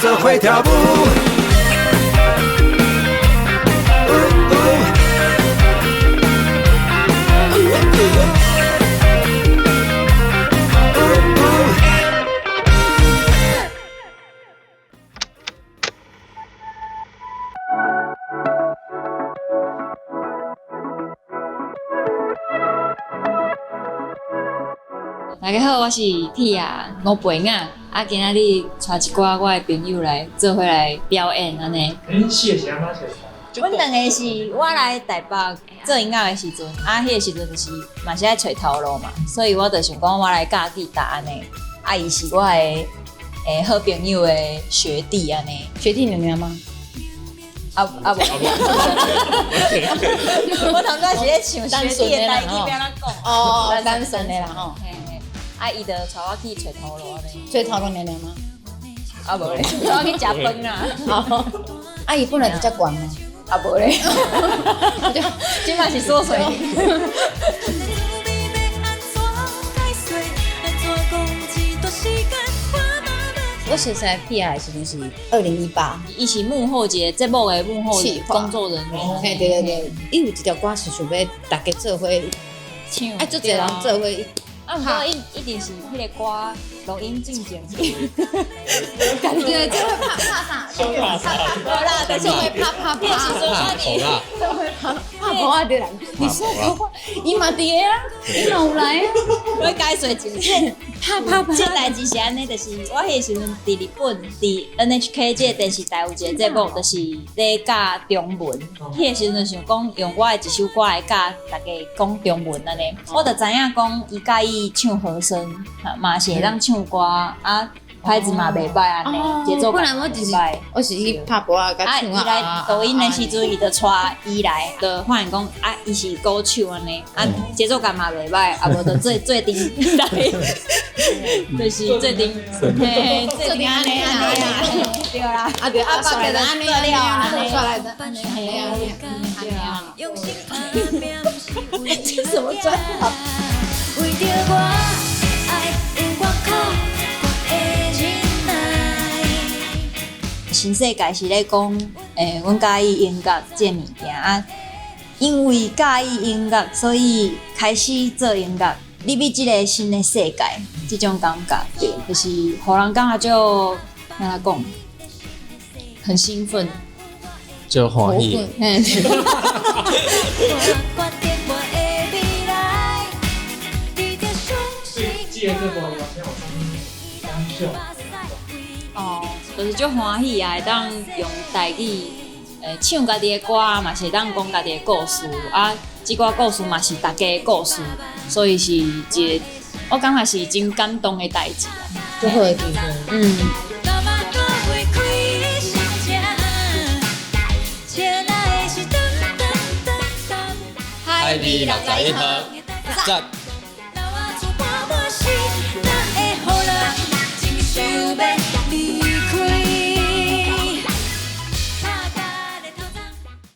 做伙跳舞。大家好，我是铁仔吴培雅，啊，今仔日帶一寡我的朋友來做伙來表演按呢。恁四個是按怎相識？阮兩个是我來台北做音樂的時陣，啊，彼个時陣就是嘛是愛揣頭路嘛，所以我就想講我來教吉他按呢。啊，伊是我的好朋友的學弟按呢。學弟娘娘嗎？啊啊無，我頭拄是咧想學弟的代誌欲按怎講。哦，單純的啦吼。啊，伊就帶我去揣頭路按呢。揣頭路娘娘嗎？啊無咧，帶我去食飯啦。啊，伊本來就遮懸嗎？啊無咧，這嘛是縮水。我熟識鐵仔的時陣是2018，伊是幕後一个節目的幕後工作人員。嘿，對對對，伊有一條歌是想欲大家做伙唱，啊，足濟人做伙。啊，毋過一定是彼个歌錄音進前。對，這會拍拍啥？拍啥？無啦，就是會拍拍拍。拍這會拍拍婆仔對啦。你說婆，伊嘛佇个啊，伊嘛有來啊。我解說一下，拍拍拍。這代誌是按呢，就是我彼个時陣佇日本，佇 NHK 這个電視台有一个節目，就是咧教中文。彼个時陣就想講，用我的一首歌來教大家講中文按呢。我就知影講，伊佮意唱和聲，嘛是會當唱歌啊，拍子嘛袂歹按呢，節奏本來我就是我是去拍鼓仔，佮唱啊。伊來抖音的時陣，伊就帶伊來，就發現講啊，伊是鼓手按呢，啊，節奏感嘛袂歹，啊無就做做陣來，就是做陣，嘿，做陣按呢按呢，對啦，啊對，啊別個按呢按呢，按出來的按呢按呢對啊。這什麼專訪？新世界是咧講，阮佮意音樂這个物件啊，因為佮意音樂，所以開始做音樂，入去這个新的世界，這種感覺，對，就是予人感覺就按怎講，很興奮，就歡喜。這个節目有啥感想？哦，就是足歡喜啊！會當用台語，唱家己的歌，嘛是會當講家己的故事啊。這寡故事嘛是大家的故事，所以是一个我感覺是真感動的代誌啊。足好的機會，嗯。海味61號，讚。